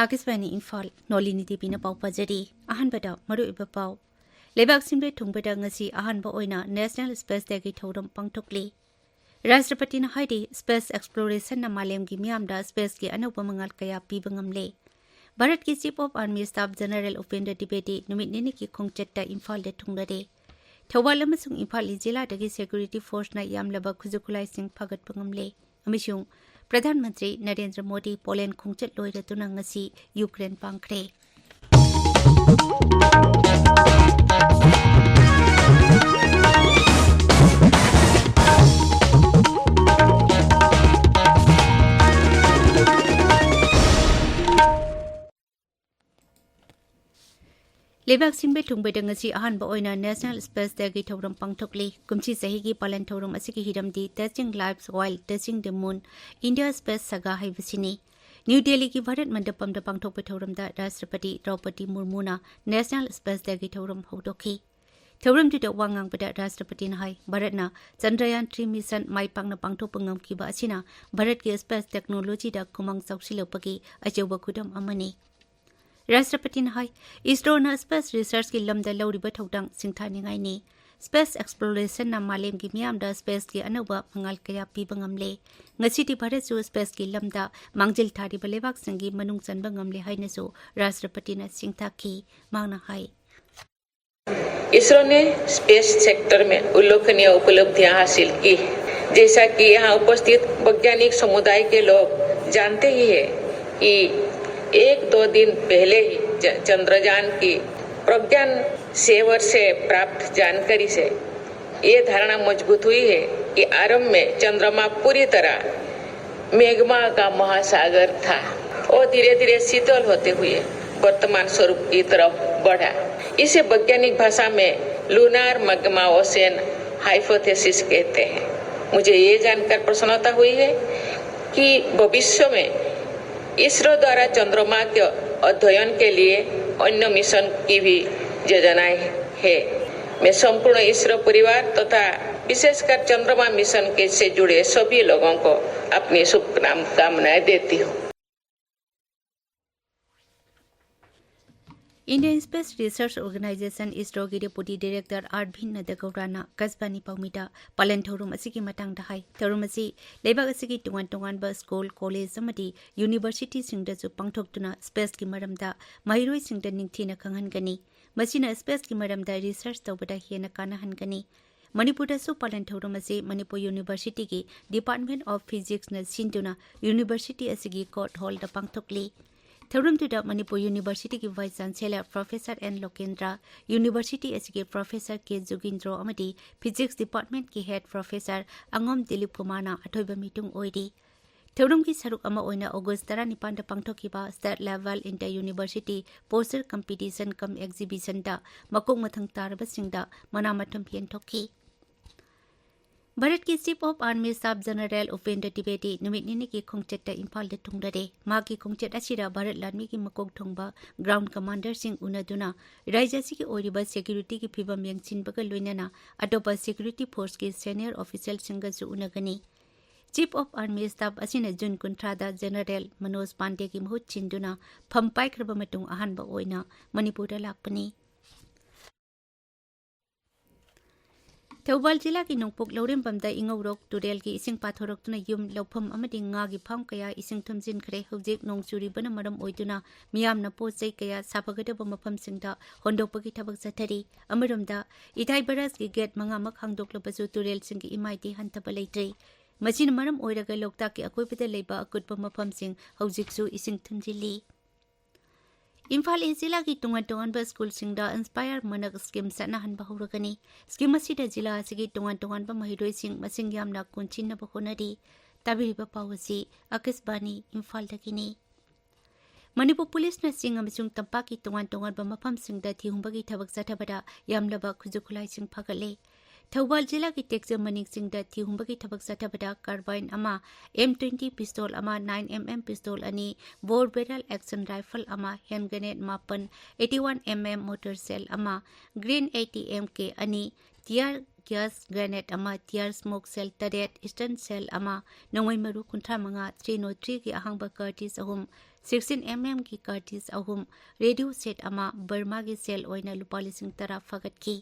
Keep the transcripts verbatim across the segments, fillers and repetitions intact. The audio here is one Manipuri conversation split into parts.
ꯑꯥꯀꯥꯁꯕꯥꯅꯤ ꯏꯝꯐꯥꯜ, ꯅꯣꯂꯤꯅꯤ ꯗꯦꯕꯤꯅ ꯄꯥꯎ ꯄꯥꯖꯔꯤ꯫ ꯑꯍꯥꯟꯕꯗ ꯃꯔꯨꯑꯣꯏꯕ ꯄꯥꯎ꯫ ꯂꯩꯕꯥꯛ ꯁꯤꯟꯕ ꯊꯨꯡꯕꯗ ꯉꯁꯤ ꯑꯍꯥꯟꯕ ꯑꯣꯏꯅ National Space Dayꯒꯤ ꯊꯧꯔꯝ ꯄꯥꯡꯊꯣꯛꯂꯤ꯫ ꯔꯥꯁꯇ꯭ꯔꯄꯇꯤꯅ ꯍꯥꯏꯔꯤ, space explorationꯅ ꯃꯥꯂꯦꯝꯒꯤ ꯃꯤꯌꯥꯝꯗ spaceꯀꯤ ꯑꯅꯧꯕ ꯃꯉꯥꯜ ꯀꯌꯥ ꯄꯤꯕ ꯉꯝꯂꯦ꯫ ꯚꯥꯔꯠꯀꯤ Chief of Army Staff General Upendra ꯗ꯭ꯋꯤꯕꯦꯗꯤ ꯅꯨꯃꯤꯠ ꯅꯤꯅꯤꯒꯤ ꯈꯣꯡꯆꯠꯇ ꯏꯝꯐꯥꯜꯗ ꯊꯨꯡꯂꯔꯦ꯫ ꯊꯧꯕꯥꯜ ꯑꯃꯁꯨꯡ ꯏꯝꯐꯥꯜ ꯏꯁ ꯖꯤꯂꯥꯗꯒꯤ security forceꯅ ꯌꯥꯝꯂꯕ ꯈꯨꯠꯁꯨ ꯈꯨꯠꯂꯥꯏꯁꯤꯡ ꯐꯥꯒꯠꯄ ꯉꯝꯂꯦ꯫ ꯑꯃꯁꯨꯡ ꯄ꯭ꯔꯙꯥꯟ ꯃꯟꯇ꯭ꯔꯤ ꯅꯔꯦꯟꯗ꯭ꯔ ꯃꯣꯗꯤ ꯄꯣꯂꯦꯟ ꯈꯣꯡꯆꯠ ꯂꯣꯏꯔꯗꯨꯅ ꯉꯁꯤ ꯌꯨꯀ꯭ꯔꯦꯟ ꯄꯥꯡꯈ꯭ꯔꯦ꯫ ꯂꯩꯕꯥꯛ ꯁꯤꯟꯕ ꯊꯨꯡꯕꯗ ꯉꯁꯤ ꯑꯍꯥꯟꯕ ꯑꯣꯏꯅ National Space Dayꯒꯤ ꯊꯧꯔꯝ ꯄꯥꯡꯊꯣꯛꯂꯤ꯫ ꯀꯨꯝꯁꯤ ꯆꯍꯤꯒꯤ ꯄꯥꯂꯟ ꯊꯧꯔꯝ ꯑꯁꯤꯒꯤ ꯍꯤꯔꯝꯗꯤ Touching Lives While Touching the Moon, India Space Saga ꯍꯥꯏꯕꯁꯤꯅꯤ꯫ ꯅ꯭ꯌꯨ ꯗꯦꯜꯂꯤꯒꯤ ꯚꯥꯔꯠ ꯃꯟꯗꯄꯝꯗ ꯄꯥꯡꯊꯣꯛꯄ ꯊꯧꯔꯝꯗ ꯔꯥꯁꯇ꯭ꯔꯄꯇꯤ ꯗ꯭ꯔꯧꯄꯗꯤ ꯃꯨꯔꯃꯨꯅ National Space Dayꯒꯤ ꯊꯧꯔꯝ ꯍꯧꯗꯣꯛꯈꯤ꯫ ꯊꯧꯔꯝꯗꯨꯗ ꯋꯥ ꯉꯥꯡꯕꯗ ꯔꯥꯁꯇ꯭ꯔꯄꯇꯤꯅ ꯍꯥꯏ, ꯚꯥꯔꯠꯅ ꯆꯟꯗ꯭ꯔꯌꯥꯟ three mission ꯃꯥꯏ ꯄꯥꯛꯅ ꯄꯥꯡꯊꯣꯛꯄ ꯉꯝꯈꯤꯕ ꯑꯁꯤꯅ ꯚꯥꯔꯠꯀꯤ space technologyꯗ ꯈꯨꯃꯥꯡ ꯆꯥꯎꯁꯤꯜꯂꯛꯄꯒꯤ ꯑꯆꯧꯕ ꯈꯨꯗꯝ ꯑꯃꯅꯤ꯫ ꯔꯥꯁꯇ꯭ꯔꯄꯇꯤꯅ ꯍꯥꯏ, ISROꯅ space researchꯀꯤ ꯂꯝꯗ ꯂꯧꯔꯤꯕ ꯊꯧꯗꯥꯡ ꯁꯤꯡꯊꯥꯅꯤꯡꯉꯥꯏꯅꯤ꯫ Space explorationꯅ ꯃꯥꯂꯦꯝꯒꯤ ꯃꯤꯌꯥꯝꯗ spaceꯀꯤ ꯑꯅꯧꯕ ꯃꯉꯥꯜ ꯀꯌꯥ ꯄꯤꯕ ꯉꯝꯂꯦ꯫ ꯉꯁꯤꯗꯤ ꯚꯥꯔꯠꯁꯨ spaceꯀꯤ ꯂꯝꯗ ꯃꯥꯡꯖꯤꯜ ꯊꯥꯔꯤꯕ ꯂꯩꯕꯥꯛꯁꯤꯡꯒꯤ ꯃꯅꯨꯡ ꯆꯟꯕ ꯉꯝꯂꯦ ꯍꯥꯏꯅꯁꯨ ꯔꯥꯁꯇ꯭ꯔꯄꯇꯤꯅ ꯁꯤꯡꯊꯥꯈꯤ꯫ ꯃꯍꯥꯛꯅ ꯍꯥꯏ, ISRO ने space sector में उल्लेखनीय उपलब्धियां हासिल की। जैसा कि यहाँ उपस्थित वैज्ञानिक समुदाय के लोग जानते ही हैं कि एक दो दिन पहले ही च-, चंद्रयान की प्रज्ञान सेवर से प्राप्त जानकारी से ये धारणा मजबूत हुई है कि आरंभ में चंद्रमा पूरी तरह मैग्मा का महासागर था। वो धीरे धीरे शीतल होते हुए वर्तमान स्वरूप की तरफ बढ़ा। इसे वैज्ञानिक भाषा में लूनार मैग्मा ओशन हाइपोथेसिस कहते हैं। मुझे ये जानकर प्रसन्नता हुई है कि भविष्य में इसरो द्वारा चंद्रमा के अध्ययन के लिए अन्य मिशन की भी योजनाएं है। मैं संपूर्ण इसरो परिवार तथा विशेषकर चंद्रमा मिशन के से जुड़े सभी लोगों को अपनी शुभकामनाएं देती हूँ। Indian Space Research Organization, ISROꯒꯤ Deputy Director Arvind Nadagourana Akashvani ꯄꯥꯎꯃꯤꯗ ꯄꯥꯂꯟ ꯊꯧꯔꯝ ꯑꯁꯤꯒꯤ ꯃꯇꯥꯡꯗ ꯍꯥꯏ꯫ ꯊꯧꯔꯝ ꯑꯁꯤ ꯂꯩꯕꯥꯛ ꯑꯁꯤꯒꯤ ꯇꯣꯉꯥꯟ ꯇꯣꯉꯥꯟꯕ school, college ꯑꯃꯗꯤ universityꯁꯤꯡꯗꯁꯨ ꯄꯥꯡꯊꯣꯛꯇꯨꯅ spaceꯀꯤ ꯃꯔꯝꯗ ꯃꯍꯩꯔꯣꯏꯁꯤꯡꯗ ꯅꯤꯡꯊꯤꯅ ꯈꯪꯍꯟꯒꯅꯤ꯫ ꯃꯁꯤꯅ spaceꯀꯤ ꯃꯔꯝꯗ research ꯇꯧꯕꯗ ꯍꯦꯟꯅ ꯀꯥꯟꯅꯍꯟꯒꯅꯤ꯫ ꯃꯅꯤꯄꯨꯔꯗꯁꯨ ꯄꯥꯂꯟ ꯊꯧꯔꯝ ꯑꯁꯤ ꯃꯅꯤꯄꯨꯔ Universityꯒꯤ Department of Physicsꯅ ꯁꯤꯟꯗꯨꯅ university ꯑꯁꯤꯒꯤ court hallꯗ ꯄꯥꯡꯊꯣꯛꯂꯤ꯫ ꯊꯧꯔꯝꯗꯨꯗ Manipur Universityꯒꯤ Vice Chancellor Professor N ꯂꯣꯀꯦꯟꯗ꯭ꯔ, university ꯑꯁꯤꯒꯤ Professor ꯀꯦ ꯖꯨꯒꯤꯟꯗ꯭ꯔꯣ ꯑꯃꯗꯤ Physics Departmentꯀꯤ Head Professor ꯑꯉꯣꯝ ꯗꯤꯂꯤꯞ ꯀꯨꯃꯥꯔꯅ ꯑꯊꯣꯏꯕ ꯃꯤꯇꯨꯡ ꯑꯣꯏꯔꯤ꯫ ꯊꯧꯔꯝꯒꯤ ꯁꯔꯨꯛ ꯑꯃ ꯑꯣꯏꯅ August ꯇꯔꯥꯅꯤꯄꯥꯟꯗ ꯄꯥꯡꯊꯣꯛꯈꯤꯕ State Level Inter University Poster Competition cum Exhibitionꯗ ꯃꯀꯣꯛ ꯃꯊꯪ ꯇꯥꯔꯕꯁꯤꯡꯗ ꯃꯅꯥ ꯃꯊꯨꯝ ꯌꯦꯟꯊꯣꯛꯈꯤ꯫ ꯚꯥꯔꯠꯀꯤ Chief of Army Staff General Upendra ꯇ꯭ꯋꯤꯕꯦꯗꯤ ꯅꯨꯃꯤꯠ ꯅꯤꯅꯤꯒꯤ ꯈꯣꯡꯆꯠꯇ ꯏꯝꯐꯥꯜꯗ ꯊꯨꯡꯂꯔꯦ꯫ ꯃꯍꯥꯛꯀꯤ ꯈꯣꯡꯆꯠ ꯑꯁꯤꯗ ꯚꯥꯔꯠ ꯂꯥꯟꯃꯤꯒꯤ ꯃꯀꯣꯛ ꯊꯣꯡꯕ ground commanderꯁꯤꯡ ꯎꯅꯗꯨꯅ ꯔꯥꯖ꯭ꯌ ꯑꯁꯤꯒꯤ ꯑꯣꯏꯔꯤꯕ securityꯒꯤ ꯐꯤꯕꯝ ꯌꯦꯡꯁꯤꯟꯕꯒ ꯂꯣꯏꯅꯅ ꯑꯇꯣꯞꯄ security forceꯀꯤ senior officialꯁꯤꯡꯒꯁꯨ ꯎꯅꯒꯅꯤ꯫ Chief of Army Staff ꯑꯁꯤꯅ June ꯀꯨꯟꯊ꯭ꯔꯥꯗ General ꯃꯅꯣꯖ ꯄꯥꯟꯗꯦꯒꯤ ꯃꯍꯨꯠ ꯁꯤꯟꯗꯨꯅ ꯐꯝ ꯄꯥꯏꯈ꯭ꯔꯕ ꯃꯇꯨꯡ ꯑꯍꯥꯟꯕ ꯑꯣꯏꯅ ꯃꯅꯤꯄꯨꯔꯗ ꯂꯥꯛꯄꯅꯤ꯫ ꯊꯧꯕꯥꯜ ꯖꯤꯂꯥꯒꯤ ꯅꯣꯡꯄꯣꯛ ꯂꯧꯔꯦꯝꯕꯝꯗ ꯏꯉꯧꯔꯣꯛ ꯇꯨꯔꯦꯜꯒꯤ ꯏꯁꯤꯡ ꯄꯥꯊꯣꯔꯛꯇꯨꯅ ꯌꯨꯝ, ꯂꯧꯐꯝ ꯑꯃꯗꯤ ꯉꯥꯒꯤ farm ꯀꯌꯥ ꯏꯁꯤꯡ ꯊꯨꯝꯖꯤꯟꯈ꯭ꯔꯦ꯫ ꯍꯧꯖꯤꯛ ꯅꯣꯡ ꯆꯨꯔꯤꯕꯅ ꯃꯔꯝ ꯑꯣꯏꯗꯨꯅ ꯃꯤꯌꯥꯝꯅ ꯄꯣꯠ ꯆꯩ ꯀꯌꯥ ꯁꯥꯐꯒꯗꯕ ꯃꯐꯝꯁꯤꯡꯗ ꯍꯣꯟꯗꯣꯛꯄꯒꯤ ꯊꯕꯛ ꯆꯠꯊꯔꯤ꯫ ꯑꯃꯔꯣꯝꯗ, ꯏꯊꯥꯏ ꯕꯔꯥꯖꯀꯤ gate ꯃꯉꯥꯃꯛ ꯍꯥꯡꯗꯣꯛꯂꯕꯁꯨ ꯇꯨꯔꯦꯜꯁꯤꯡꯒꯤ ꯏꯃꯥꯏꯗꯤ ꯍꯟꯊꯕ ꯂꯩꯇ꯭ꯔꯤ꯫ ꯃꯁꯤꯅ ꯃꯔꯝ ꯑꯣꯏꯔꯒ ꯂꯣꯛꯇꯥꯛꯀꯤ ꯑꯀꯣꯏꯕꯗ ꯂꯩꯕ ꯑꯀꯨꯠꯄ ꯃꯐꯝꯁꯤꯡ ꯍꯧꯖꯤꯛꯁꯨ ꯏꯁꯤꯡ ꯊꯨꯝꯖꯤꯜꯂꯤ꯫ ꯏꯝꯐꯥꯜ ꯏꯁ ꯖꯤꯂꯥꯒꯤ ꯇꯣꯉꯥꯟ ꯇꯣꯉꯥꯟꯕ ꯁ꯭ꯀꯨꯜꯁꯤꯡꯗ Inspire ꯃꯅꯛ scheme ꯆꯠꯅꯍꯟꯕ ꯍꯧꯔꯒꯅꯤ꯫ Scheme ꯑꯁꯤꯗ ꯖꯤꯂꯥ ꯑꯁꯤꯒꯤ ꯇꯣꯉꯥꯟ ꯇꯣꯉꯥꯟꯕ ꯃꯍꯩꯔꯣꯏꯁꯤꯡ ꯃꯁꯤꯡ ꯌꯥꯝꯅ ꯀꯣꯟꯁꯤꯟꯅꯕ ꯍꯣꯠꯅꯔꯤ꯫ ꯇꯥꯕꯤꯔꯤꯕ ꯄꯥꯎ ꯑꯁꯤ ꯑꯀꯥꯁꯕꯥꯅꯤ ꯏꯝꯐꯥꯜꯗꯒꯤꯅꯤ꯫ ꯃꯅꯤꯄꯨꯔ ꯄꯨꯂꯤꯁꯅ ꯆꯤꯡ ꯑꯃꯁꯨꯡ ꯇꯝꯄꯥꯛꯀꯤ ꯇꯣꯉꯥꯟ ꯇꯣꯉꯥꯟꯕ ꯃꯐꯝꯁꯤꯡꯗ ꯊꯤꯍꯨꯝꯕꯒꯤ ꯊꯕꯛ ꯆꯠꯊꯕꯗ ꯌꯥꯝꯂꯕ ꯈꯨꯠꯁꯨ ꯈꯨꯠꯂꯥꯏꯁꯤꯡ ꯐꯥꯒꯠꯂꯦ꯫ ꯊꯧꯕꯥꯜ ꯖꯤꯂꯥꯒꯤ ꯇꯦꯛꯆꯝ ꯃꯅꯤꯡ ꯆꯤꯡꯗ ꯊꯤꯍꯨꯝꯕꯒꯤ ꯊꯕꯛ ꯆꯠꯊꯕꯗ carbine ꯑꯃ, M twenty pistol ꯑꯃ, nine M M pistol ꯑꯅꯤ, bore barrel action rifle ꯑꯃ, hand grenade ꯃꯥꯄꯟ, eighty one M M mortar shell ꯑꯃ, Green eighty M K ꯑꯅꯤ, tear gas grenade ꯑꯃ, tear smoke shell ꯇꯔꯦꯠ, stun shell ꯑꯃ, ꯅꯣꯡꯃꯩ ꯃꯔꯨ ꯀꯨꯟꯊ꯭ꯔꯥ ꯃꯉꯥ, ꯊ꯭ꯔꯤ ꯅꯣꯠ ꯊ꯭ꯔꯤꯒꯤ ꯑꯍꯥꯡꯕ cartridge ꯑꯍꯨꯝ, ꯁꯤꯛꯁꯇꯤꯟ ꯑꯦꯝ ꯑꯦꯝꯒꯤ cartridge ꯑꯍꯨꯝ, radio set ꯑꯃ, ꯕꯔꯃꯥꯒꯤ shell ꯑꯣꯏꯅ ꯂꯨꯄꯥ ꯂꯤꯁꯤꯡ ꯇꯔꯥ ꯐꯥꯒꯠꯈꯤ꯫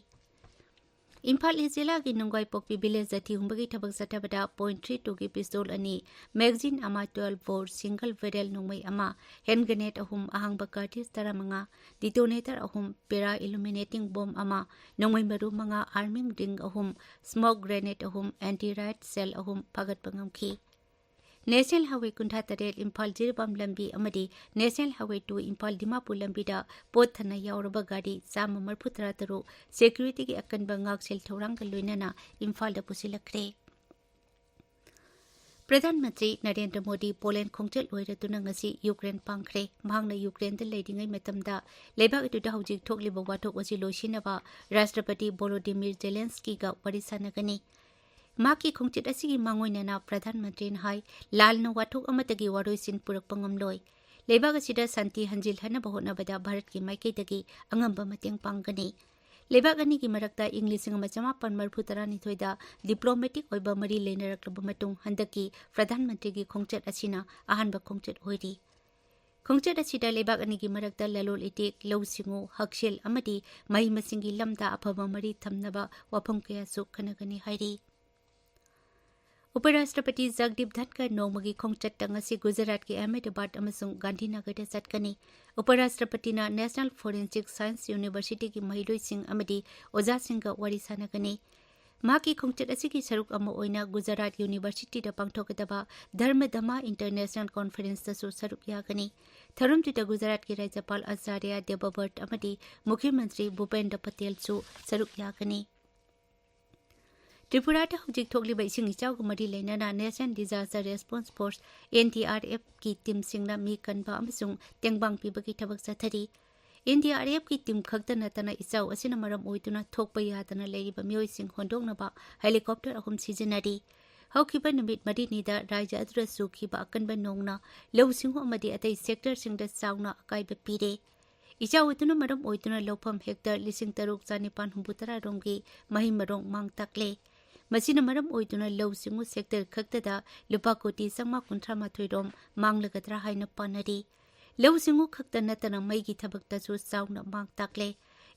ꯏꯝꯐꯥꯜ ꯏꯁ ꯖꯤꯂꯥꯒꯤ ꯅꯨꯡꯒꯥꯏꯄꯣꯛꯄꯤ village ꯊꯤ ꯍꯨꯝꯕꯒꯤ ꯊꯕꯛ ꯆꯠꯊꯕꯗ point three twoꯒꯤ pistol ꯑꯅꯤ, magazine ꯑꯃ, twelve bore, single barrel ꯅꯣꯡꯃꯩ ꯑꯃ, hand grenade ꯑꯍꯨꯝ, ꯑꯍꯥꯡꯕ cartridge ꯇꯔꯥꯃꯉꯥ, detonator ꯑꯍꯨꯝ, para illuminating bomb ꯑꯃ, ꯅꯣꯡꯃꯩ ꯃꯔꯨ ꯃꯉꯥ, arming ring ꯑꯍꯨꯝ, smoke grenade ꯑꯍꯨꯝ, anti riot shell ꯑꯍꯨꯝ ꯐꯥꯒꯠꯄ ꯉꯝꯈꯤ꯫ National Highway ꯀꯨꯟꯊ꯭ꯔꯥ ꯇꯔꯦꯠ ꯏꯝꯐꯥꯜ ꯖꯤꯔꯤꯕꯥꯝ ꯂꯝꯕꯤ ꯑꯃꯗꯤ National Highway two Imphal Dimapur ꯂꯝꯕꯤꯗ ꯄꯣꯠ ꯊꯟꯅ ꯌꯥꯎꯔꯕ ꯒꯥꯔꯤ ꯆꯥꯝꯃ ꯃꯔꯤꯐꯨ ꯇꯔꯥ ꯇꯔꯨꯛ securityꯒꯤ ꯑꯀꯟꯕ ꯉꯥꯛꯁꯦꯜ ꯊꯧꯔꯥꯡꯒ ꯂꯣꯏꯅꯅ ꯏꯝꯐꯥꯜꯗ ꯄꯨꯁꯤꯜꯂꯛꯈ꯭ꯔꯦ꯫ ꯄ꯭ꯔꯙꯥꯟ ꯃꯟꯇ꯭ꯔꯤ ꯅꯔꯦꯟꯗ꯭ꯔ ꯃꯣꯗꯤ ꯄꯣꯂꯦꯟ ꯈꯣꯡꯆꯠ ꯂꯣꯏꯔꯗꯨꯅ ꯉꯁꯤ ꯌꯨꯀ꯭ꯔꯦꯟ ꯄꯥꯡꯈ꯭ꯔꯦ꯫ ꯃꯍꯥꯛꯅ ꯌꯨꯀ꯭ꯔꯦꯟꯗ ꯂꯩꯔꯤꯉꯩ ꯃꯇꯝꯗ ꯂꯩꯕꯥꯛ ꯑꯗꯨꯗ ꯍꯧꯖꯤꯛ ꯊꯣꯛꯂꯤꯕ ꯋꯥꯊꯣꯛ ꯑꯁꯤ ꯂꯣꯏꯁꯤꯟꯅꯕ ꯔꯥꯁꯇ꯭ꯔꯄꯇꯤ ꯚꯣꯂꯣꯗꯤꯃꯤꯔ ꯖꯦꯂꯦꯟꯁꯀꯤꯒ ꯋꯥꯔꯤ ꯁꯥꯟꯅꯒꯅꯤ꯫ ꯃꯍꯥꯛꯀꯤ ꯈꯣꯡꯆꯠ ꯑꯁꯤꯒꯤ ꯃꯥꯡꯑꯣꯏꯅꯅ ꯄ꯭ꯔꯙꯥꯟ ꯃꯟꯇ꯭ꯔꯤꯅ ꯍꯥꯏ, ꯂꯥꯜꯅ ꯋꯥꯊꯣꯛ ꯑꯃꯠꯇꯒꯤ ꯋꯥꯔꯣꯏꯁꯤꯟ ꯄꯨꯔꯛꯄ ꯉꯝꯂꯣꯏ꯫ ꯂꯩꯕꯥꯛ ꯑꯁꯤꯗ ꯁꯥꯟꯇꯤ ꯍꯟꯖꯤꯜꯍꯟꯅꯕ ꯍꯣꯠꯅꯕꯗ ꯚꯥꯔꯠꯀꯤ ꯃꯥꯏꯀꯩꯗꯒꯤ ꯑꯉꯝꯕ ꯃꯇꯦꯡ ꯄꯥꯡꯒꯅꯤ꯫ ꯂꯩꯕꯥꯛ ꯑꯅꯤꯒꯤ ꯃꯔꯛꯇ ꯏꯪ ꯂꯤꯁꯤꯡ ꯑꯃ ꯆꯃꯥꯄꯟ ꯃꯔꯤꯐꯨ ꯇꯔꯥꯅꯤꯊꯣꯏꯗ diplomatic ꯑꯣꯏꯕ ꯃꯔꯤ ꯂꯩꯅꯔꯛꯂꯕ ꯃꯇꯨꯡ ꯍꯟꯗꯛꯀꯤ ꯄ꯭ꯔꯙꯥꯟ ꯃꯟꯇ꯭ꯔꯤꯒꯤ ꯈꯣꯡꯆꯠ ꯑꯁꯤꯅ ꯑꯍꯥꯟꯕ ꯈꯣꯡꯆꯠ ꯑꯣꯏꯔꯤ꯫ ꯈꯣꯡꯆꯠ ꯑꯁꯤꯗ ꯂꯩꯕꯥꯛ ꯑꯅꯤꯒꯤ ꯃꯔꯛꯇ ꯂꯂꯣꯟ ꯏꯇꯤꯛ, ꯂꯧꯎ ꯁꯤꯡꯎ, ꯍꯛꯁꯦꯜ ꯑꯃꯗꯤ ꯃꯍꯩ ꯃꯁꯤꯡꯒꯤ ꯂꯝꯗ ꯑꯐꯕ ꯃꯔꯤ ꯊꯝꯅꯕ ꯋꯥꯐꯝ ꯀꯌꯥꯁꯨ ꯈꯟꯅꯒꯅꯤ ꯍꯥꯏꯔꯤ꯫ ꯎꯄꯔꯥꯁꯇ꯭ꯔꯄꯇꯤ ꯖꯒꯗꯤꯞ ꯙꯟꯈꯔ ꯅꯣꯡꯃꯒꯤ ꯈꯣꯡꯆꯠꯇ ꯉꯁꯤ ꯒꯨꯖꯔꯥꯠꯀꯤ ꯑꯍꯃꯦꯗꯥꯕꯥꯗ ꯑꯃꯁꯨꯡ ꯒꯥꯟꯙꯤꯅꯒꯔꯗ ꯆꯠꯀꯅꯤ꯫ ꯎꯄꯔꯥꯁꯇ꯭ꯔꯄꯇꯤꯅ National Forensic Science Universityꯒꯤ ꯃꯍꯩꯔꯣꯏꯁꯤꯡ ꯑꯃꯗꯤ ꯑꯣꯖꯥꯁꯤꯡꯒ ꯋꯥꯔꯤ ꯁꯥꯟꯅꯒꯅꯤ꯫ ꯃꯍꯥꯛꯀꯤ ꯈꯣꯡꯆꯠ ꯑꯁꯤꯒꯤ ꯁꯔꯨꯛ ꯑꯃ ꯑꯣꯏꯅ ꯒꯨꯖꯔꯥꯠ ꯌꯨꯅꯤꯚꯔꯁꯤꯇꯤꯗ ꯄꯥꯡꯊꯣꯛꯀꯗꯕ ꯙꯔꯃ ꯙꯃꯥ International Conferenceꯇꯁꯨ ꯁꯔꯨꯛ ꯌꯥꯒꯅꯤ꯫ ꯊꯧꯔꯝꯗꯨꯗ ꯒꯨꯖꯔꯥꯠꯀꯤ ꯔꯥꯖ꯭ꯌꯄꯥꯜ ꯑꯆꯥꯔꯌ ꯗꯦꯕꯕꯔꯠ ꯑꯃꯗꯤ ꯃꯨꯈ꯭ꯌ ꯃꯟꯇ꯭ꯔꯤ ꯚꯨꯄꯦꯟꯗ꯭ꯔ ꯄꯇꯦꯜꯁꯨ ꯁꯔꯨꯛ ꯌꯥꯒꯅꯤ꯫ ꯇ꯭ꯔꯤꯄꯨꯔꯥꯗ ꯍꯧꯖꯤꯛ ꯊꯣꯛꯂꯤꯕ ꯏꯁꯤꯡ ꯏꯆꯥꯎꯒ ꯃꯔꯤ ꯂꯩꯅꯅ National Disaster Response Force, NDRFꯀꯤ ꯇꯤꯝꯁꯤꯡꯅ ꯃꯤ ꯀꯟꯕ ꯑꯃꯁꯨꯡ ꯇꯦꯡꯕꯥꯡ ꯄꯤꯕꯒꯤ ꯊꯕꯛ ꯆꯠꯊꯔꯤ꯫ NDRFꯀꯤ ꯇꯤꯝ ꯈꯛꯇ ꯅꯠꯇꯅ ꯏꯆꯥꯎ ꯑꯁꯤꯅ ꯃꯔꯝ ꯑꯣꯏꯗꯨꯅ ꯊꯣꯛꯄ ꯌꯥꯗꯅ ꯂꯩꯔꯤꯕ ꯃꯤꯑꯣꯏꯁꯤꯡ ꯍꯣꯟꯗꯣꯛꯅꯕ helicopter ꯑꯍꯨꯝ ꯁꯤꯖꯤꯟꯅꯔꯤ꯫ ꯍꯧꯈꯤꯕ ꯅꯨꯃꯤꯠ ꯃꯔꯤꯅꯤꯗ ꯔꯥꯖ꯭ꯌ ꯑꯗꯨꯗ ꯆꯨꯈꯤꯕ ꯑꯀꯟꯕ ꯅꯣꯡꯅ ꯂꯧꯎ ꯁꯤꯡꯎ ꯑꯃꯗꯤ ꯑꯇꯩ sectorꯁꯤꯡꯗ ꯆꯥꯎꯅ ꯑꯀꯥꯏꯕ ꯄꯤꯔꯦ꯫ ꯏꯆꯥꯎ ꯑꯗꯨꯅ ꯃꯔꯝ ꯑꯣꯏꯗꯨꯅ ꯂꯧꯐꯝ ꯍꯦꯛꯇꯔ ꯂꯤꯁꯤꯡ ꯇꯔꯨꯛ ꯆꯥꯅꯤꯄꯥꯟ ꯍꯨꯝꯐꯨ ꯇꯔꯥ ꯔꯣꯝꯒꯤ ꯃꯍꯩ ꯃꯔꯣꯡ ꯃꯥꯡ ꯇꯥꯛꯂꯦ꯫ ꯃꯁꯤꯅ ꯃꯔꯝ ꯑꯣꯏꯗꯨꯅ ꯂꯧꯎ ꯁꯤꯡꯎ ꯁꯦꯛꯇꯔ ꯈꯛꯇꯗ ꯂꯨꯄꯥ ꯀꯣꯇꯤ ꯆꯥꯝꯃꯉꯥ ꯀꯨꯟꯊ꯭ꯔꯥ ꯃꯥꯊꯣꯏ ꯔꯣꯝ ꯃꯥꯡꯂꯒꯗ꯭ꯔꯥ ꯍꯥꯏꯅ ꯄꯥꯅꯔꯤ꯫ ꯂꯧꯎ ꯁꯤꯡꯎ ꯈꯛꯇ ꯅꯠꯇꯅ ꯃꯩꯒꯤ ꯊꯕꯛꯇꯁꯨ ꯆꯥꯎꯅ ꯃꯥꯡ ꯇꯥꯛꯂꯦ꯫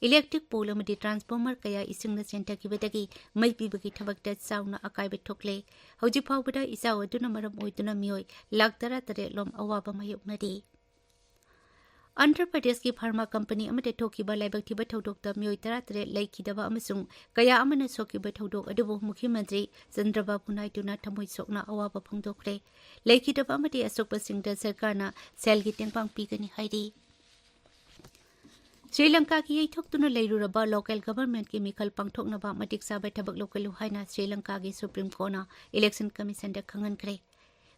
ꯏꯂꯦꯛꯇ꯭ꯔꯤꯛ ꯄꯣꯜ ꯑꯃꯗꯤ ꯇ꯭ꯔꯥꯟꯁꯐꯣꯔꯃꯔ ꯀꯌꯥ ꯏꯁꯤꯡꯅ ꯆꯦꯟꯊꯈꯤꯕꯗꯒꯤ ꯃꯩ ꯄꯤꯕꯒꯤ ꯊꯕꯛꯇ ꯆꯥꯎꯅ ꯑꯀꯥꯏꯕ ꯊꯣꯛꯂꯦ꯫ ꯍꯧꯖꯤꯛ ꯐꯥꯎꯕꯗ ꯏꯆꯥꯎ ꯑꯗꯨꯅ ꯃꯔꯝ ꯑꯣꯏꯗꯨꯅ ꯃꯤꯑꯣꯏ ꯂꯥꯈ ꯇꯔꯥ ꯇꯔꯦꯠ ꯂꯣꯝ ꯑꯋꯥꯕ ꯃꯥꯌꯣꯛꯅꯔꯤ꯫ ꯑꯟꯙ꯭ꯔ ꯄ꯭ꯔꯗꯦꯁꯀꯤ ꯐꯥꯔꯃꯥ ꯀꯝꯄꯅꯤ ꯑꯃꯗ ꯊꯣꯛꯈꯤꯕ ꯂꯥꯏꯕꯛ ꯊꯤꯕ ꯊꯧꯗꯣꯛꯇ ꯃꯤꯑꯣꯏ ꯇꯔꯥ ꯇꯔꯦꯠ ꯂꯩꯈꯤꯗꯕ ꯑꯃꯁꯨꯡ ꯀꯌꯥ ꯑꯃꯅ ꯁꯣꯛꯈꯤꯕ ꯊꯧꯗꯣꯛ ꯑꯗꯨꯕꯨ ꯃꯨꯈ꯭ꯌ ꯃꯟꯇ꯭ꯔꯤ ꯆꯟꯗ꯭ꯔꯕꯥꯕꯨ ꯅꯥꯏꯗꯨꯅ ꯊꯃꯣꯏ ꯁꯣꯛꯅ ꯑꯋꯥꯕ ꯐꯣꯡꯗꯣꯛꯈ꯭ꯔꯦ꯫ ꯂꯩꯈꯤꯗꯕ ꯑꯃꯗꯤ ꯑꯁꯣꯛꯄꯁꯤꯡꯗ ꯁꯔꯀꯥꯔꯅ ꯁꯦꯜꯒꯤ ꯇꯦꯡꯕꯥꯡ ꯄꯤꯒꯅꯤ ꯍꯥꯏꯔꯤ꯫ ꯁ꯭ꯔꯤ ꯂꯪꯀꯥꯒꯤ ꯌꯩꯊꯣꯛꯇꯨꯅ ꯂꯩꯔꯨꯔꯕ ꯂꯣꯀꯦꯜ ꯒꯚꯔꯟꯃꯦꯟꯠꯀꯤ ꯃꯤꯈꯜ ꯄꯥꯡꯊꯣꯛꯅꯕ ꯃꯇꯤꯛ ꯆꯥꯕ ꯊꯕꯛ ꯂꯧꯈꯠꯂꯨ ꯍꯥꯏꯅ ꯁ꯭ꯔꯤ ꯂꯪꯀꯥꯒꯤ ꯁꯨꯄ꯭ꯔꯤꯝ ꯀꯣꯔꯠꯅ ꯏꯂꯦꯛꯁꯟ ꯀꯃꯤꯁꯟꯗ ꯈꯪꯍꯟꯈ꯭ꯔꯦ꯫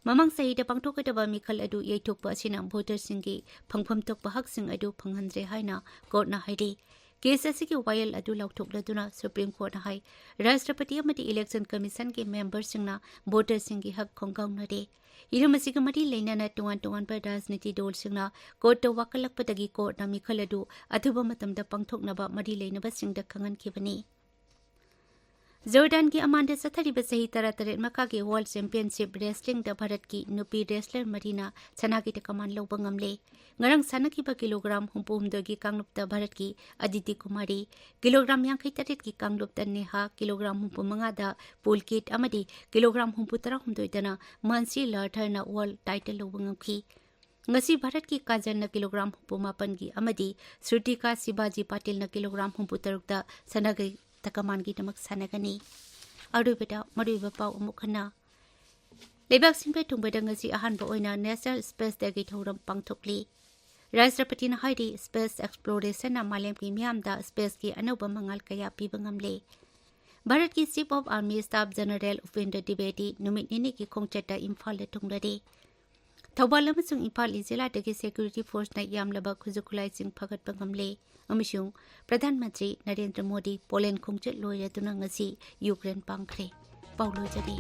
ꯃꯃꯥꯡ ꯆꯍꯤꯗ ꯄꯥꯡꯊꯣꯛꯀꯗꯕ ꯃꯤꯈꯜ ꯑꯗꯨ ꯌꯩꯊꯣꯛꯄ ꯑꯁꯤꯅ ꯚꯣꯇꯔꯁꯤꯡꯒꯤ ꯐꯪꯐꯝ ꯊꯣꯛꯄ ꯍꯛꯁꯤꯡ ꯑꯗꯨ ꯐꯪꯍꯟꯗ꯭ꯔꯦ ꯍꯥꯏꯅ ꯀꯣꯔꯠꯅ ꯍꯥꯏꯔꯤ꯫ ꯀꯦꯁ ꯑꯁꯤꯒꯤ ꯋꯥꯌꯦꯜ ꯑꯗꯨ ꯂꯥꯎꯊꯣꯛꯂꯗꯨꯅ ꯁꯨꯄ꯭ꯔꯤꯝ ꯀꯣꯔꯠꯅ ꯍꯥꯏ, ꯔꯥꯁꯇ꯭ꯔꯄꯇꯤ ꯑꯃꯗꯤ ꯏꯂꯦꯛꯁꯟ ꯀꯃꯤꯁꯟꯒꯤ ꯃꯦꯝꯕꯔꯁꯤꯡꯅ ꯚꯣꯇꯔꯁꯤꯡꯒꯤ ꯍꯛ ꯈꯣꯡꯒꯥꯎꯅꯔꯦ꯫ ꯍꯤꯔꯝ ꯑꯁꯤꯒ ꯃꯔꯤ ꯂꯩꯅꯅ ꯇꯣꯉꯥꯟ ꯇꯣꯉꯥꯟꯕ ꯔꯥꯖꯅꯤꯇꯤ ꯗꯜꯁꯤꯡꯅ ꯀꯣꯔꯠꯇ ꯋꯥꯀꯠꯂꯛꯄꯗꯒꯤ ꯀꯣꯔꯠꯅ ꯃꯤꯈꯜ ꯑꯗꯨ ꯑꯊꯨꯕ ꯃꯇꯝꯗ ꯄꯥꯡꯊꯣꯛꯅꯕ ꯃꯔꯤ ꯂꯩꯅꯕꯁꯤꯡꯗ ꯈꯪꯍꯟꯈꯤꯕꯅꯤ꯫ ꯖꯣꯔꯗꯥꯟꯒꯤ ꯑꯃꯥꯟꯗ ꯆꯠꯊꯔꯤꯕ ꯆꯍꯤ ꯇꯔꯥꯇꯔꯦꯠ ꯃꯈꯥꯒꯤ ꯋꯥꯔꯜꯗ ꯆꯦꯝꯄꯤꯌꯟꯁꯤꯞ ꯔꯦꯁꯂꯤꯡꯗ ꯚꯥꯔꯠꯀꯤ ꯅꯨꯄꯤ ꯔꯦꯁꯂꯔ ꯃꯔꯤꯅ ꯁꯅꯥꯒꯤ ꯇꯀꯃꯥꯟ ꯂꯧꯕ ꯉꯝꯂꯦ꯫ ꯉꯔꯥꯡ ꯁꯥꯟꯅꯈꯤꯕ ꯀꯤꯂꯣꯒ꯭ꯔꯥꯝ ꯍꯨꯝꯐꯨꯍꯨꯝꯗꯣꯏꯒꯤ ꯀꯥꯡꯂꯨꯞꯇ ꯚꯥꯔꯠꯀꯤ ꯑꯗꯤꯇꯤ ꯀꯨꯃꯥꯔꯤ, ꯀꯤꯂꯣꯒ꯭ꯔꯥꯝ ꯌꯥꯡꯈꯩꯇꯔꯦꯠꯀꯤ ꯀꯥꯡꯂꯨꯞꯇ ꯅꯦꯍꯥ, ꯀꯤꯂꯣꯒ꯭ꯔꯥꯝ ꯍꯨꯝꯐꯨꯃꯉꯥꯗ ꯄꯨꯜꯀꯤꯠ ꯑꯃꯗꯤ ꯀꯤꯂꯣꯒ꯭ꯔꯥꯝ ꯍꯨꯝꯐꯨꯇꯔꯥꯍꯨꯝꯗꯣꯏꯗꯅ ꯃꯥꯟꯁꯤ ꯂꯥꯊꯔꯅ ꯋꯥꯔꯜꯗ ꯇꯥꯏꯇꯜ ꯂꯧꯕ ꯉꯝꯈꯤ꯫ ꯉꯁꯤ ꯚꯥꯔꯠꯀꯤ ꯀꯥꯖꯟꯅ ꯀꯤꯂꯣꯒ꯭ꯔꯥꯝ ꯍꯨꯝꯐꯨꯃꯥꯄꯟꯒꯤ ꯑꯃꯗꯤ ꯁ꯭ꯔꯨꯇꯤꯀꯥ ꯁꯤꯕꯥꯖꯤ ꯄꯥꯇꯤꯜꯅ ꯀꯤꯂꯣꯒ꯭ꯔꯥꯝ ꯍꯨꯝꯐꯨꯇꯔꯨꯛꯇ ꯁꯅꯥꯒꯤ ꯇꯀꯃꯥꯟꯒꯤꯗꯃꯛ ꯁꯥꯟꯅꯒꯅꯤ꯫ ꯑꯔꯣꯏꯕꯗ ꯃꯔꯨꯑꯣꯏꯕ ꯄꯥꯎ ꯑꯃꯨꯛ ꯍꯟꯅ꯫ ꯂꯩꯕꯥꯛ ꯁꯤꯟꯕ ꯊꯨꯡꯕꯗ ꯉꯁꯤ ꯑꯍꯥꯟꯕ ꯑꯣꯏꯅ ꯅꯦꯁꯅꯦꯜ ꯁ꯭ꯄꯦꯁ ꯗꯦꯒꯤ ꯊꯧꯔꯝ ꯄꯥꯡꯊꯣꯛꯂꯤ꯫ ꯔꯥꯁꯇ꯭ꯔꯄꯇꯤꯅ ꯍꯥꯏꯔꯤ, ꯁ꯭ꯄꯦꯁ ꯑꯦꯛꯁꯄ꯭ꯂꯣꯔꯦꯁꯟꯅ ꯃꯥꯂꯦꯝꯒꯤ ꯃꯤꯌꯥꯝꯗ ꯁ꯭ꯄꯦꯁꯀꯤ ꯑꯅꯧꯕ ꯃꯉꯥꯜ ꯀꯌꯥ ꯄꯤꯕ ꯉꯝꯂꯦ꯫ ꯚꯥꯔꯠꯀꯤ chief of army staff general Upendra ꯗ꯭ꯋꯤꯕꯦꯗꯤ ꯅꯨꯃꯤꯠ ꯅꯤꯅꯤꯒꯤ ꯈꯣꯡꯆꯠꯇ ꯏꯝꯐꯥꯜꯗ ꯊꯨꯡꯂꯔꯦ꯫ ꯊꯧꯕꯥꯜ ꯑꯃꯁꯨꯡ ꯏꯝꯐꯥꯜ ꯏꯁ ꯖꯤꯂꯥꯗꯒꯤ ꯁꯦꯀ꯭ꯌꯨꯔꯤꯇꯤ ꯐꯣꯔꯁꯅ ꯌꯥꯝꯂꯕ ꯈꯨꯠꯁꯨ ꯈꯨꯠꯂꯥꯏꯁꯤꯡ ꯐꯒꯠꯄ ꯉꯝꯂꯦ ꯑꯃꯁꯨꯡ ꯄ꯭ꯔꯙꯥꯟ ꯃꯟꯇ꯭ꯔꯤ ꯅꯔꯦꯟꯗ꯭ꯔ ꯃꯣꯗꯤ ꯄꯣꯂꯦꯟ ꯈꯣꯡꯆꯠ ꯂꯣꯏꯔꯗꯨꯅ ꯉꯁꯤ ꯌꯨꯀ꯭ꯔꯦꯟ ꯄꯥꯡꯈ꯭ꯔꯦ꯫ ꯄꯥꯎ ꯂꯣꯏꯖꯔꯦ꯫